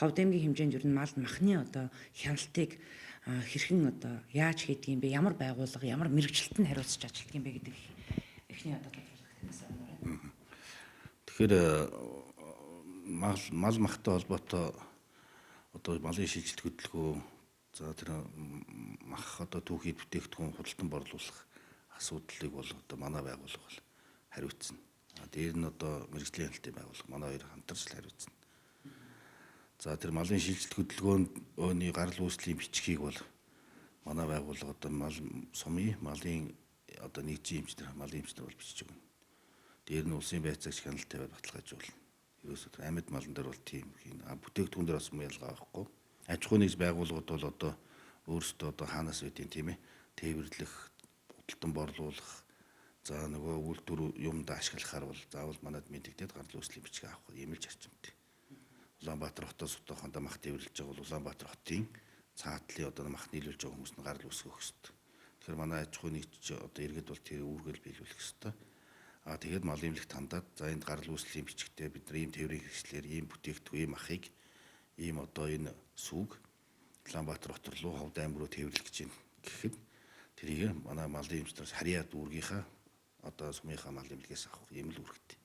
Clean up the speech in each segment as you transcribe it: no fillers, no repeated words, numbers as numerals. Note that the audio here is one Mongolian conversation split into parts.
Ховд аймгийн хэмжээнд ер нь мал махны одоо хяналтыг хэрхэн одоо яаж хийдэг юм бэ? Ямар байгууллага, ямар мэргэжилт нь хариуцж ажилладаг юм бэ гэдэг эхний одоо тодруулах танаас авмаар байна. Тэгэхээр мал махтай холбоотой одоо малын шилжилт хөдөлгөөн, за тэр мах одоо түүхий бүтээгдэхүүн худалдан борлуулах асуудлыг бол одоо манай байгууллага бол хариуцна. А дээр нь одоо мэргэжлийн хяналтын байгууллага манай хоёр хамтарч л хариуцна. За тэр малын шилжилт хөдөлгөөний гарал үүслийн бичгийг бол манай байгууллага одоо мал сумын малын одоо нэгжийн эмчнэр, малын эмчнэр бол бичиж өгнө. Дээр нь улсын байцаагч хяналт тавиад баталгаажуулна. Ерөөсөө тэр амьд малан дээр бол тийм хийн. А бүтээгдэхүүн дээр бас муу ялгаа байхгүй. Аж ахуйн нэгж байгууллагууд бол одоо өөрсдөө одоо хаанаас байдیں۔ Тийм ээ. Тээвэрлэх, худалдан борлуулах, за нөгөө үйлдвэр юмд ашиглахаар бол заавал манад мэдэгдээд гарал үүслийн бичиг авах юм л зарчимтай. Улаанбаатар хотоос отоохондоо мах тээвэрлэж байгаа бол Улаанбаатар хотын цаатлын одоо мах нийлүүлж байгаа хүмүүс нь гарал үүсгэх ёстой. Тэгэхээр манай аж ахуйн нэгж одоо иргэд бол тэр үүргээл биелүүлэх ёстой. А тэгээд мал эмнэлэгт хандаад, за энд гарал үүслийн бичгтээ бид нар ийм тээврийн хэрэгслээр ийм бүтээгдэхүүн, ийм махыг, ийм одоо энэ сүг Улаанбаатар хот руу, Ховд аймаг руу тээвэрлэх гэж байна гэхэд тэрийг манай малын эмчнээс харьяа дүүргийнхаа одоо сумынхаа мал эмнэлгээс авах юм л үүрэгтэй.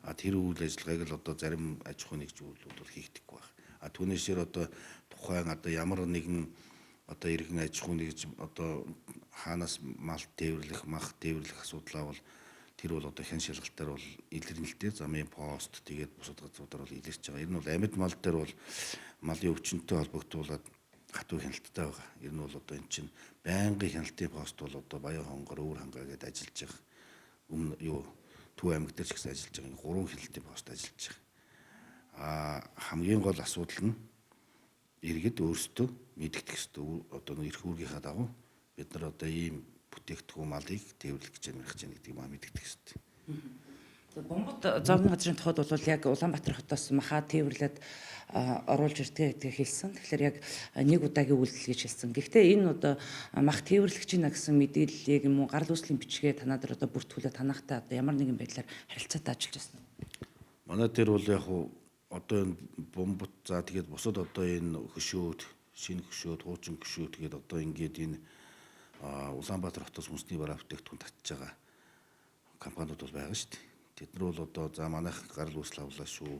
А тэр үйл ажиллагааг л одоо зарим аж ахуйн нэгж үйлдвэрүүд бол хийгдэхгүй байх. А түүнээсээр одоо тухайн одоо ямар нэгэн одоо иргэн аж ахуйн нэгж одоо хаанаас мал тээвэрлэх, мах тээвэрлэх асуудлаа бол тэр бол одоо хэн шалгалтаар бол илэрнэлтэй замын пост, тэгээд бусад газруудаар бол илэрч байгаа. Ер нь бол амьд мал дээр бол малын өвчнөд холбогдуулаад хатуу хяналттай байгаа. Ер нь бол одоо эн чинь байнгын хяналтын пост бол одоо Баян хонгор, Өвөр хангаа гэдээ ажиллаж байгаа. Өмнө юу Төв аймаг дээр ч гэсэн ажиллаж байгаа. Гурван хяналтын пост ажиллаж байгаа. А хамгийн гол асуудал нь иргэд өөрсдөө мэдэгдэх ёстой. Одоо нэг эрх үүргийнхаа дагуу бид нар одоо ийм бүтээгдэхүүн малыг тээвэрлэх гэж байна, гэж гэдгийг маа мэдэгдэх ёстой. Бомбот зовны газрын тухайд бол яг Улаанбаатар хотоос маха тээвэрлээд оруулж ирдэг гэдгийг хэлсэн. Тэгэхээр яг нэг удаагийн үйлдэл гэж хэлсэн. Гэхдээ энэ одоо мах тээвэрлэх гэж байна гэсэн мэдээллийг юм уу гарал үүслийн бичгээ танаа дээр одоо бүртгүүлээ танахтай одоо ямар нэгэн байдлаар харилцаатай ажиллаж байсан. Манай дээр бол яг одоо энэ бомбот, за тэгээд бусад одоо энэ хөшөөд, шинэ хөшөөд, хуучин хөшөөд тэгээд одоо ингээд энэ Улаанбаатар хотоос хүнсний бараа бүтээгдэхүүн татж байгаа компаниуд бол байгаа шүү дээ. Тэд нар бол одоо за манайх гарал үүсэл авлаа шүү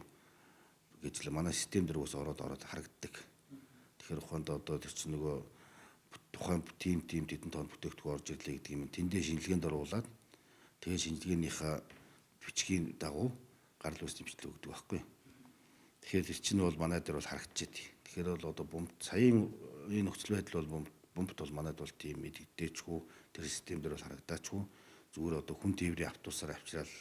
гэж л манай систем дээр уус ороод харагддаг. Тэгэхээр ухаанд одоо тэр чинь нөгөө тухайн тим тэдэн тонн бүтээгдэхүүн орж ирлээ гэдэг юм. Тэндээ шинжилгээнд оруулаад тэгээ шинжилгээнийхээ бичгийн дагуу гарал үүслийн бичлэг өгдөг байхгүй. Тэгэхээр тэр чинь бол манай дээр бол харагдчихэв. Тэгэхээр бол одоо бомб саяын энэ нөхцөл байдал бол бомбт бол манайд бол тийм мэддээчгүй, тэр систем дээр бол харагдаачгүй, зүгээр одоо хүн тээврийн автобусаар авчирал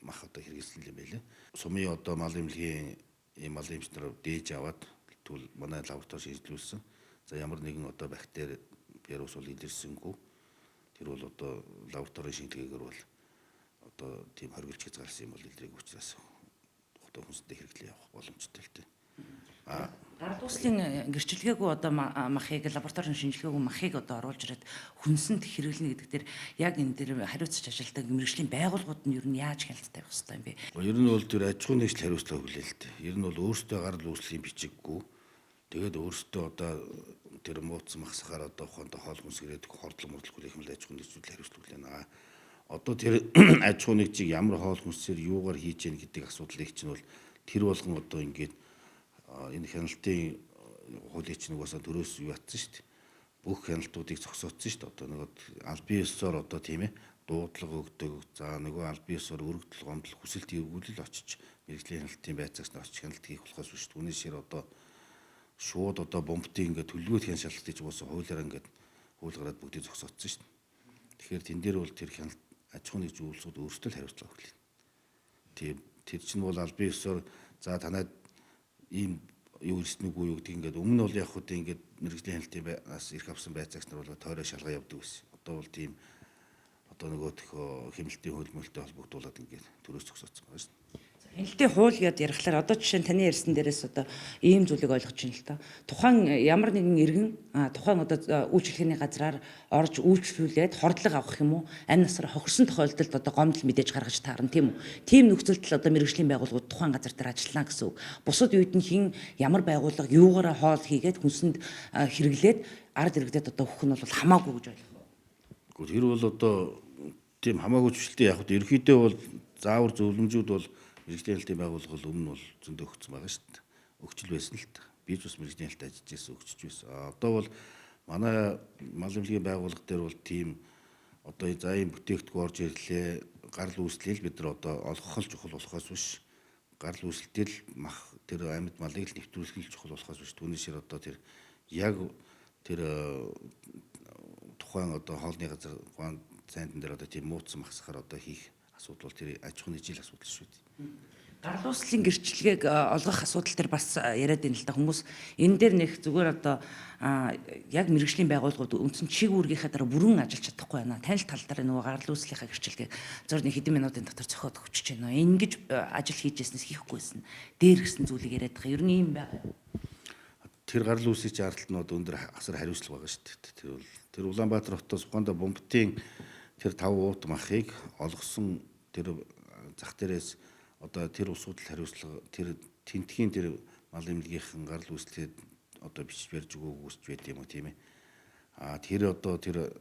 мах одоо хэрэгэлсэн юм байлээ. Сумын одоо мал эмнэлгийн ийм мал эмч нар дээж аваад тэгвэл манай лаборатори шинжилүүлсэн. За ямар нэгэн одоо бактери, вирус бол илэрсэнгүй. Тэр бол одоо лабораторийн шинжилгээгээр бол одоо тийм хоригдч хязгаарсан юм бол илрээг учраас одоо хүнсэндээ хэрэглээ явах боломжтой л дээ. Гарал үүслийн гэрчилгээгүй одоо махыг, лабораторийн шинжилгээгүй махыг одоо оруулж ирээд хүнсэнд хэрэглэнэ гэдэг дээр яг энэ дээр хариуцж ажилладаг мэргэжлийн байгууллагууд нь ер нь яаж хяналт тавих ёстой юм бэ? Ер нь бол тэр аж ахуйн нэгжил хариуцлага хүлээл л дээ. Ер нь бол өөрсдөө гарал үүслийн бичиггүй. Тэгээд өөрсдөө одоо тэр мууцсан махсахаар одоо ухаанд хоол хүнс ирээд хордлого мордлого хүлээх юм л аж ахуйн нэгжлүүд хариуцлага хүлээнэ. Одоо тэр аж ахуйн нэгжийг ямар хоол хүнсээр юугаар хийж яах гэдэг асуудлыг чинь бол тэр болгон одоо ингээд энэ хяналтын хуулийг чинь угаасаа төрөөс юу ятсан шүү дээ. Бүх хяналтуудыг зогсоодсон шүү дээ. Одоо нөгөө албан ёсоор одоо тийм ээ дуудлага өгдөг. За нөгөө албан ёсоор өргөдөл, гомдол, хүсэлт эвгүүлэл очиж мэргэжлийн хяналтын байцаагч нар очиж хяналт хийх болохоос биш. Түүнээсээр одоо шууд одоо бомбтыг ингээд төлөвлөгөөт хян шалгалт хийж угаасаа хуулиараа ингээд хууль гараад бүгдийг зогсоодсон шүү дээ. Тэгэхээр тэн дээр бол тэр хяналт аж ахуйн нэгж үйлсүүд өөрсдөө л хариуцлага хүлээнэ. Тийм тэр чинь бол албан ёсоор за танад ийм юу ирсэн үгүй юу гэдэг ингээд өмнө нь бол яг хүү ингээд мэргэжлийн хяналтын бас эрх авсан байцаагч нар бол тойроо шалгаа явдаг байсан. Одоо бол тийм одоо нөгөө хэмнэлтийн хөлмөлтэй холбогдуулаад ингээд төрөөс зогсоодсон байгаа шүү дээ. Хяналтын хууль гэдээ ярихлаар одоо жишээ нь таны ярьсан дээрээс одоо ийм зүйлийг ойлгож байна л та. Тухайн ямар нэгэн иргэн тухайн одоо үйлчилгээний газраар орж үйлчлүүлээд хордлого авах юм уу? Амь насаар хохирсон тохиолдолд одоо гомдол мэдээж гаргаж таарна, тийм үү? Тийм нөхцөлд л одоо мэргэжлийн байгууллагууд тухайн газар дээр ажиллана гэсэн үг. Бусад үед нь хэн ямар байгууллага юугаараа хоол хийгээд хүнсэнд хэрэглээд ард иргэдэд одоо өгөх нь бол хамаагүй гэж ойлгох. Гэхдээ тэр бол одоо тийм хамаагүй ч дээ. Яг ерөнхийдөө бол заавар зөвлөмжүүд бол мэргэжлийн хяналтын байгууллага бол өмнө бол зөндөө өгсөн байгаа шүү дээ. Өгчл байсан л та. Би ч бас мэргэжлийн хяналтад ажиллаж байсан, өгчөж байсан. Одоо бол манай мал эмнэлгийн байгууллага дээр бол тийм одоо за ийм бүтээгдэхүүн орж ирлээ, гарал үүслийг бид нар одоо олгох л чухал болохоос биш, гарал үүсэлтэл мах тэр амьд малыг л нэвтрүүлэх нь чухал болохоос биш, түүний шир одоо тэр яг тэр тухайн одоо хоолны газар цайндан дээр одоо тийм мууцсан махсахаар одоо хийх асуудал бол тэр аж ахуйн нэгжийн асуудал шүү дээ. Гарал үүслийн гэрчлэгээг олгох асуудал дээр бас яриад байна л да хүмүүс. Энэ дээр нэг зүгээр одоо яг мэргэжлийн байгууллагууд үндсэн чиг үүргийнхээ дараа бүрэн ажиллаж чадахгүй байна. Танил тал дээр нөгөө гарал үүслийнхаа гэрчлэгээг зөв нэг хэдэн минутын дотор зохиод өгчөж байна. Ингэж ажил хийж яснаас хийхгүйсэн. Дээр гисэн зүйлийг яриад байгаа. Ер нь ийм байгаа. Тэр гарал үүслийн чаралт нь одоо өндөр асар хариуцлага байгаа шүү дээ. Тэр бол тэр Улаанбаатар хотоос Уганда бомбтын тэр 5 уут махыг олгосон тэр зах дээрээс одоо тэр улсууд л хариуцлага тэр тентхийн тэр мал эмнэлгийнхэн гарал үүслээд одоо бичиж барьж өгөөг үүсч байд юм уу, тийм ээ. А тэр одоо тэр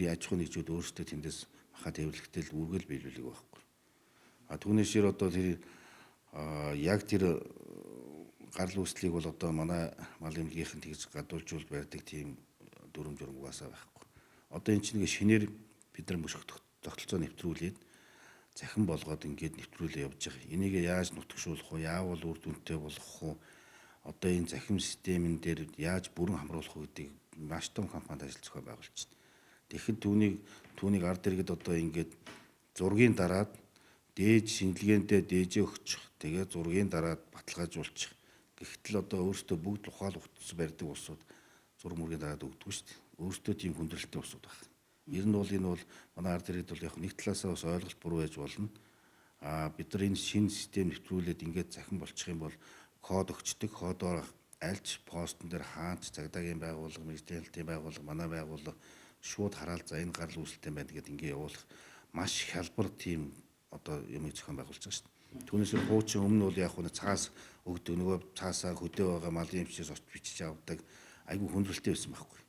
аж ахуйн нэгжүүд өөрсдөө тэндээс маха тээвэрлэхдээ л үүргэл биелүүлэх байхгүй. А түүнээс шир одоо тэр яг тэр гарал үүслийг бол одоо манай мал эмнэлгийнхэн тэгж гадуулжуул барьдаг тийм дүрм журм угаасаа байхгүй. Одоо энэ чинь нэг шинээр бид нар мөшгөх тогтолцоо нэвтрүүлээд захин болгоод ингээд нэвтрүүлээ явж байгаа. Энийг яаж нутагшуулах вэ? Яавал үр дүнтэй болгох вэ? Одоо энэ захин системэн дээр яаж бүрэн хамруулах вэ гэдгийг маш том компанид ажил зохион байгуулж байна. Тэгэхэд түүнийг ард иргэд одоо ингээд зургийн дараад дээж шинжилгээндээ дээжээ өгчих. Тэгээ зургийн дараад баталгаажуулчих. Гэхдээ л одоо өөрсдөө бүгд ухаал утас барьдаг улсууд зураг мөргийн дараад өгдөг шүү дээ. Өөрсдөө тийм хүндрэлтэй улсууд байна. Ер нь бол энэ бол манай ард иргэд бол яг нэг талаасаа бас ойлголт буруу байж болно. А бид нар энэ шинэ систем нэвтрүүлээд ингээд захин болчих юм бол код өгчдөг, кодоор альж постн дээр хаач цагдаагийн байгууллага, мэргэжлийн хяналтын байгууллага, манай байгууллага шууд хараал за энэ гарал үүсэлтэй байна гэдээ ингээд явуулах маш хялбар тийм одоо юмыг зохион байгуулж байгаа шүү дээ. Түүнээс хуучин өмнө бол яг нь цаас өгдөг, нөгөө цаасаа хөдөө байгаа малын эмчээс очиж бичиж авдаг айгүй хүндрэлтэй байсан байхгүй.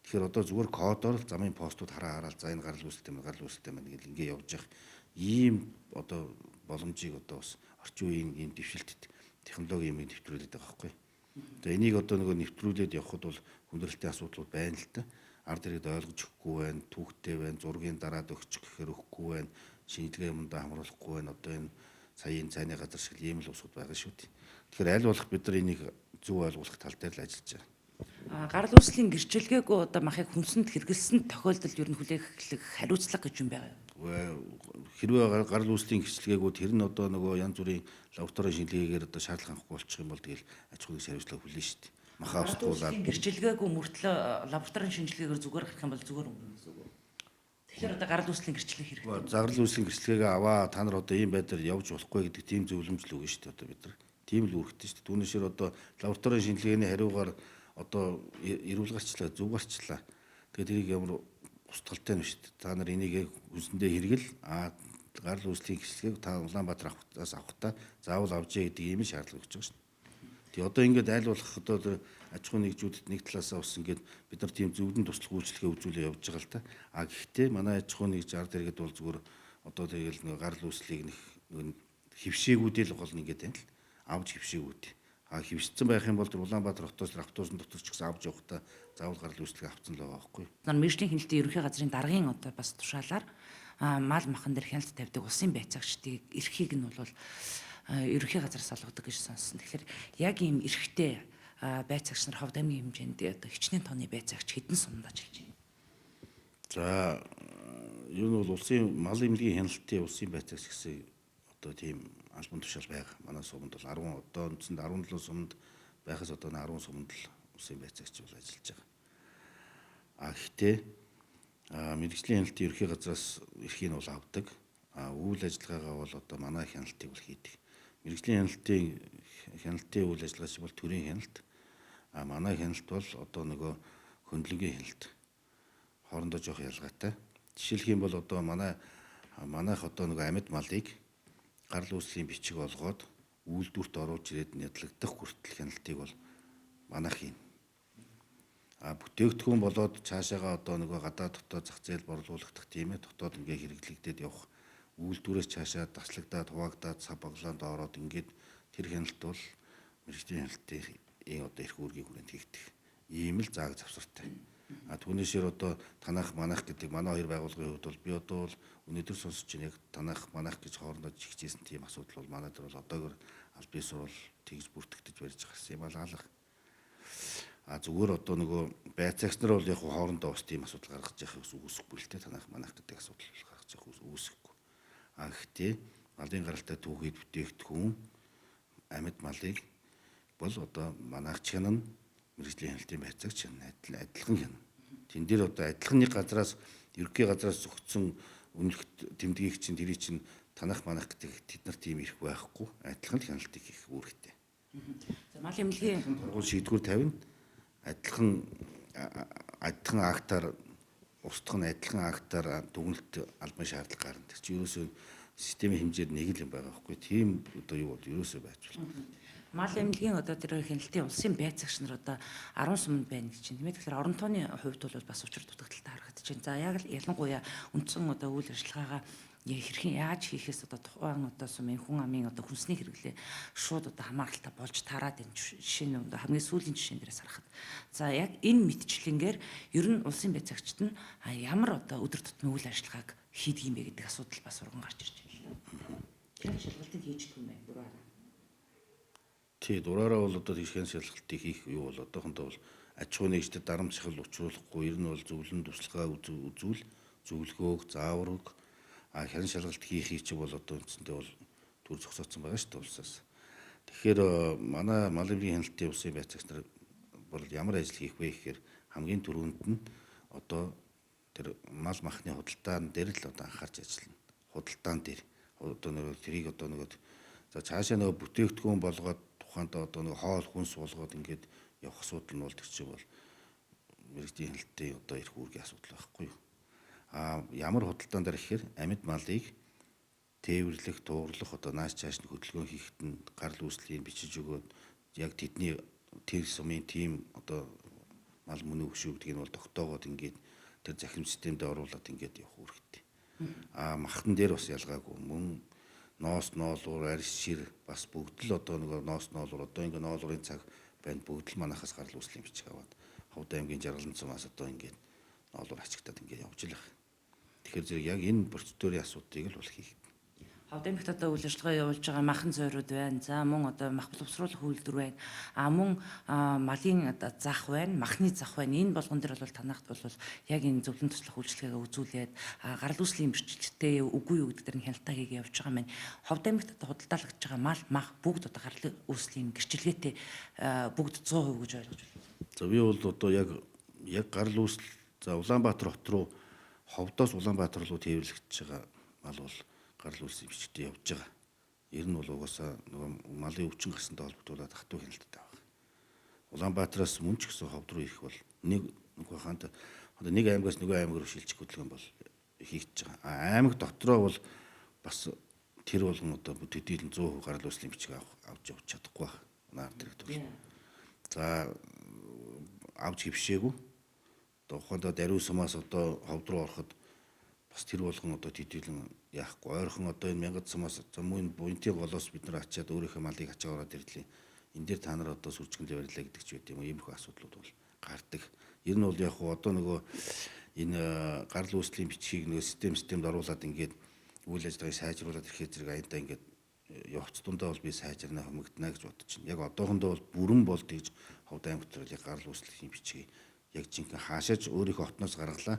Тэгэхээр одоо зүгээр кодоор л замын постууд хараа хараал за энэ гарал үүсэлтэй байна, гарал үүсэлтэй байна гэл ингээ явж явах ийм одоо боломжийг одоо бас орчин үеийн ийм дэвшилтэд технологи юмыг нэвтрүүлээд байгаа байхгүй. Тэгээ энийг одоо нөгөө нэвтрүүлээд явхад бол хүндрэлтэй асуудлууд байна л та. Ард иргэд ойлгож өгөхгүй байна, түүхтэй байна, зургийн дараад өгчих гэхээр өгөхгүй байна, шинжилгээ юмдаа хамруулахгүй байна. Одоо энэ сая энэ цайны газар шиг ийм л усуд байгаа шүү дээ. Тэгэхээр аль болох бид нар энийг зөв ойлгох тал дээр л ажиллаж байгаа. Гарал үүслийн гэрчлэгээгүй одоо махыг хүнсэнд хэрэгэлсэн тохиолдолд ер нь хүлээх хариуцлага гэж юм байгаа юу? Хэрвээ гарал үүслийн гэрчлэгээгүй тэр нь одоо нөгөө янз бүрийн лабораторийн шинжилгээгээр одоо шаардлага хангахгүй болчих юм бол тэгэл аж ахуйн хариуцлага хүлээн шүү дээ. Маха устгуулаад гэрчлэгээгүй мөртлөө лабораторийн шинжилгээгээр зүгээр гарах юм бол зүгээр өнгөрнө гэсэн үг үү? Тэгэхээр одоо гарал үүслийн гэрчлэг хэрэгтэй. Зарал үүслийн гэрчлэгээгээ аваа та нар одоо ийм байдлаар явж болохгүй гэдэг тийм зөвлөмж л өгнө шүү дээ одоо бид нар. Тийм л үүрэгтэй шүү дээ. Түүнээсээр одоо лабораторийн шинжилгээний хариугаар одоо эрүүл гарчлаа, зөв гарчлаа. Тэгээд тэрийг ямар устгалтай нь шүү дээ. Та нар энийг хүнсэндээ хэрэгэл гарал үүслийн гэрчлэгийг та Улаанбаатар авахтаас авахдаа заавал авчээ гэдэг ийм шаардлага өгч байгаа шүү дээ. Тэгээ одоо ингээд айл болох одоо аж ахуйн нэгжүүдэд нэг талаасаа бас ингээд бид нар тийм зөвдөн туслах үйлчилгээ үзүүлээ явж байгаа л та. А гэхдээ манай аж ахуйн нэгж ард иргэд бол зүгээр одоо тэгэл нэг гарал үүслийг нэг хөвшээгүүдэл гол нь ингээд байна л авч хөвшээгүүд. А хөвшсөн байх юм бол Улаанбаатар хотоос автобусын дотор ч гэсэн авч явахдаа заавал гарал үүслийг авцсан л байгаа байхгүй. Нар мэргэжлийн хяналтын ерөнхий газрын даргын одоо бас тушаалаар мал махан дээр хяналт тавьдаг улсын байцаагчдыг эрхийг нь бол ерөнхий газраас олгодог гэж сонссон. Тэгэхээр яг ийм эрхтэй байцаагч нар Ховд аймгийн хэмжээнд одоо хичнээн тооны байцаагч хэдэн сумд ажиллаж байна? За ер нь бол улсын мал эмнэлгийн хяналтын улсын байцаагч гэсэн одоо тийм албан тушаал байгаа. Манай суманд бол 10 одоо үндсэнд 17 суманд байхаас одоо 10 суманд л улсын байцаагч бол ажиллаж байгаа. А гэхдээ мэргэжлийн хяналтын ерөнхий газраас эрхийг нь бол авдаг. А үйл ажиллагаагаа бол одоо манай хяналтыг бол хийдэг. Мэргэжлийн хяналтын үйл ажиллагаа бол төрийн хяналт. А манай хяналт бол одоо нөгөө хөндлөнгийн хяналт. Хоорондоо жоох ялгаатай. Жишээлх юм бол одоо манайх одоо нөгөө амьд малыг гарал үүслийн бичиг олгоод үйлдвэрт оруулж ирээд нядлагдах хүртэл хяналтыг бол манайх хийнэ. А бүтээгдэхүүн болоод цаашаага одоо нөгөө гадаа дотоод зах зээл борлуулагдах тийм дотоод ингээ хэрэглэгдээд явах үйлдвэрээс цаашаа таслагдаад хуваагдаад сав баглаанд ороод ингээд тэр хяналт бол мэргэжлийн хяналтын одоо эрх үүргийн хүрээнд хийгдэх ийм л зааг завсартай. А түүнээсээр одоо танах манах гэдэг манай хоёр байгууллагын хувьд бол би одоо бол өнөөдөр сонсож байна, яг танах манах гэж хоорондоо жигчээсэн тийм асуудал бол манай дээр бол одоогор аль бие сурвал тэгж бүртгэгдэж барьж гарсан юм алга. А зүгээр одоо нөгөө байцаагч нар бол яг хоорондоо бас тийм асуудал гаргаж явах үүсэхгүй л те, танах манах гэдэг асуудал гаргаж явах үүсэхгүй. А гэхдээ малын гаралтай түүхийд бүтээгдэхүүн амьд малыг бол одоо манайх ч хянана, мэргэжлийн хяналтын байцаагч хянана, адилхан хянана. Тэн дээр одоо адилхан нэг газраас ерөнхий газраас зөгцсөн үнэлэх тэмдгийг чинь тэрий чинь танах манах гэдэг тэд нар тийм ирэх байхгүй, адилхан л хяналтыг хийх үүрэгтэй. За мал эмнэлгийн торгуул шийдвэр тавина. Адилхан актаар устгах нь адилхан актаар дүгнэлт албан шаардлага гарна. Тэр чинь ерөөсөө системийн хэмжээд нэг л юм байгаа байхгүй. Тийм одоо юу бол ерөөсөө байж болно. Мал эмнэлгийн одоо тэр хяналтын улсын байцаагч нар одоо 10 суманд байна гэж чинь. Тэгэхээр орон тооны хувьд бол бас учир дутагдaltaй харагдаж байна. За яг л ялангуяа үндсэн одоо үйл ажиллагаагаа хэрхэн яаж хийхээс одоо тухайн одоо сумын хүн амын одоо хүнсний хэрэглээ шууд одоо хамааралтай болж тараад энэ жишээ нь одоо хамгийн сүүлийн жишээн дээрээс харахад. За яг энэ мэтчлэнгээр ер нь улсын байцаагчид нь ямар одоо өдөр тутмын үйл ажиллагааг хийдэг юм бэ гэдэг асуудал бас урган гарч ирж байна. Тэр шалгалтыг хийж дэх юм байна дураараа. Тий, дураараа бол одоо тэгш шалгалтыг хийх юу бол одоохондоо бол аж ахуйн нэгжтэд дарамт шахал учруулахгүй, ер нь бол зөвлөн туслахаа үзүүл зөвлөгөөг, зааврыг хянан шалгалт хийхийг чи бол одоо үндсэндээ бол төр зогсооцсон байгаа шүү дээ улсаас. Тэгэхээр манай мал эмнэлгийн хяналтын улсын байцаагч нар бол ямар ажил хийх вэ гэхээр хамгийн түрүүнд нь одоо тэр мал махны худалдаан дээр л одоо анхаарч ажиллана. Худалдаан дээр одоо нөгөө тэрийг одоо нөгөө за цаашаа нөгөө бүтээгдэхүүн болгоод тухайдаа одоо нөгөө хоол хүнс болгоод ингээд явах асуудал нь бол тэр чинь бол мэргэжлийн хяналтын одоо эрх үүргийн асуудал байхгүй юу? А ямар худалдаан дээр гэхээр амьд малыг тээвэрлэх, туурлах одоо нааш цааш нь хөдөлгөөн хийхэд нь гарал үүслийн бичиж өгөөд яг тэдний тэр сумын тийм одоо мал мөнөө хөшөө гэдгийг нь бол тогтоогоод ингээд тэр захим системд оруулаад ингээд явах үүрэгтэй. А махтан дээр бас ялгаагүй мөн ноос ноолуур, арьс шир бас бүгд л одоо нөгөө ноос ноолуур одоо ингээд ноолуурын цаг байна, бүгд л манахаас гарал үүслийн бичиг аваад Ховд аймгийн Жаргалан сумаас одоо ингээд ноолуур ачигтаад ингээд явж л байна. Тэгэхээр зэрэг яг энэ процедурын асуудлыг л бол хийх. Ховд аймагт одоо үйл ажиллагаа явуулж байгаа махан зойрууд байна. За мөн одоо мах боловсруулах үйлдвэр байна. А мөн малын одоо зах байна, махны зах байна. Энэ болгон дээр бол танахт бол яг энэ зөвлөн туслах үйлчилгээгээ үзүүлээд гарал үүслийн бэрхшээлтэй үгүй юу гэдэг дээр нь хяналтаа хийгээ явж байгаа маань. Ховд аймагт одоо худалдаалагдж байгаа мал мах бүгд одоо гарал үүслийн гэрчилгээтэй бүгд 100% гэж ойлгож байна. За би бол одоо яг гарал үүсэл за Улаанбаатар хот руу Ховдоос Улаанбаатар руу тээвэрлэгдэж байгаа мал бол гарал үүслийн бичгтээ явж байгаа. Ер нь бол угаасаа нөгөө малын өвчин гарсантай холбогдуулаад хатуу хяналттай байна. Улаанбаатараас мөн ч гэсэн Ховд руу ирэх бол нэг нөгөө хаант одоо нэг аймагаас нөгөө аймаг руу шилжих хөдөлгөөн бол хийгдэж байгаа. А аймаг дотроо бол бас тэр болгон одоо төдийлөн 100% гарал үүслийн бичиг авч явж чадахгүй байна. Манай ард иргэд бол. За авч хөвшөөгүй. Одоо ухаандаа даруй сумаас одоо Ховд руу ороход бас тэр болгон одоо төдийлөн яахгүй. Ойрхон одоо энэ мянгат сумаас мөн буянтын голоос бид нар ачаад өөрийнхөө малыг ачаа ороод ирлээ. Энэ дээр та нар одоо сүржигнэлээ барилаа гэдэг ч байт юм уу. Иймэрхүү асуудлууд бол гардаг. Ер нь бол яг хуу одоо нөгөө энэ гарал үүслийн бичгийг нөгөө системд оруулаад ингээд үйл ажиллагааг сайжруулад ирэхэд зэрэг аяндаа ингээд явц дундаа бол би сайжирна хэмэгдэнэ гэж бодож байна. Яг одоохондоо бол бүрэн бол тэгж Ховд аймагт яг гарал үүслийн бичгийг яг жинхэнэ хаашаач өөрийнхөө хотноос гаргалаа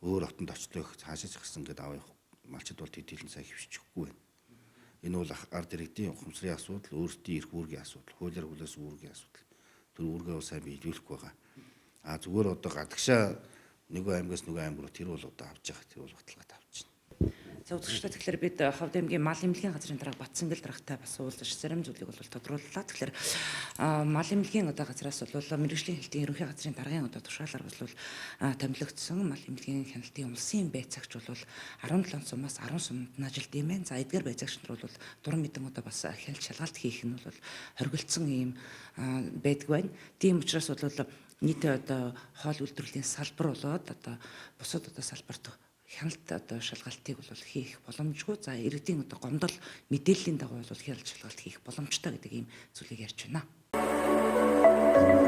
өөр хотонд очлоо их хаашаач гарсан гэдээ аваа явах малчид бол төдийлөн сайн хөвшчихгүй байна. Энэ бол ард иргэдийн ухамсарын асуудал, өөрсдийн эрх үүргийн асуудал, хуулиар хүлээс үүргийн асуудал. Тэр үүргээ бол сайн биелүүлэхгүй байгаа. А зүгээр одоо гадагшаа нөгөө аймагаас нөгөө аймаг руу тэр бол одоо авч байгаа. Тэр бол баталгаатай авч байна. За, үзэгчдээ, тэгэхээр бид Ховд аймгийн мал эмнэлгийн газрын дарга Батсангэл даргатай бас уулзаж зарим зүйлийг бол тодрууллаа. Тэгэхээр мал эмнэлгийн одоо газраас бол мэргэжлийн хяналтын ерөнхий газрын даргын одоо тушаалаар бол томилогдсон мал эмнэлгийн хяналтын улсын байцаагч бол 17 сумаас 10 сумд ажилд юм байна. За, эдгээр байцаагч нар бол дуран мэдэн одоо бас хяналт шалгалт хийх нь бол хоригдсон ийм байдаг байна. Тийм учраас бол нийтээ одоо хоол үйлдвэрлэлийн салбар болоод одоо бусад одоо салбарт хяналт одоо шалгалтыг бол хийх боломжгүй. За, иргэдийн одоо гомдол мэдээллийн дагуу бол хяналт шалгалт хийх боломжтой гэдэг ийм зүйлийг ярьж байна.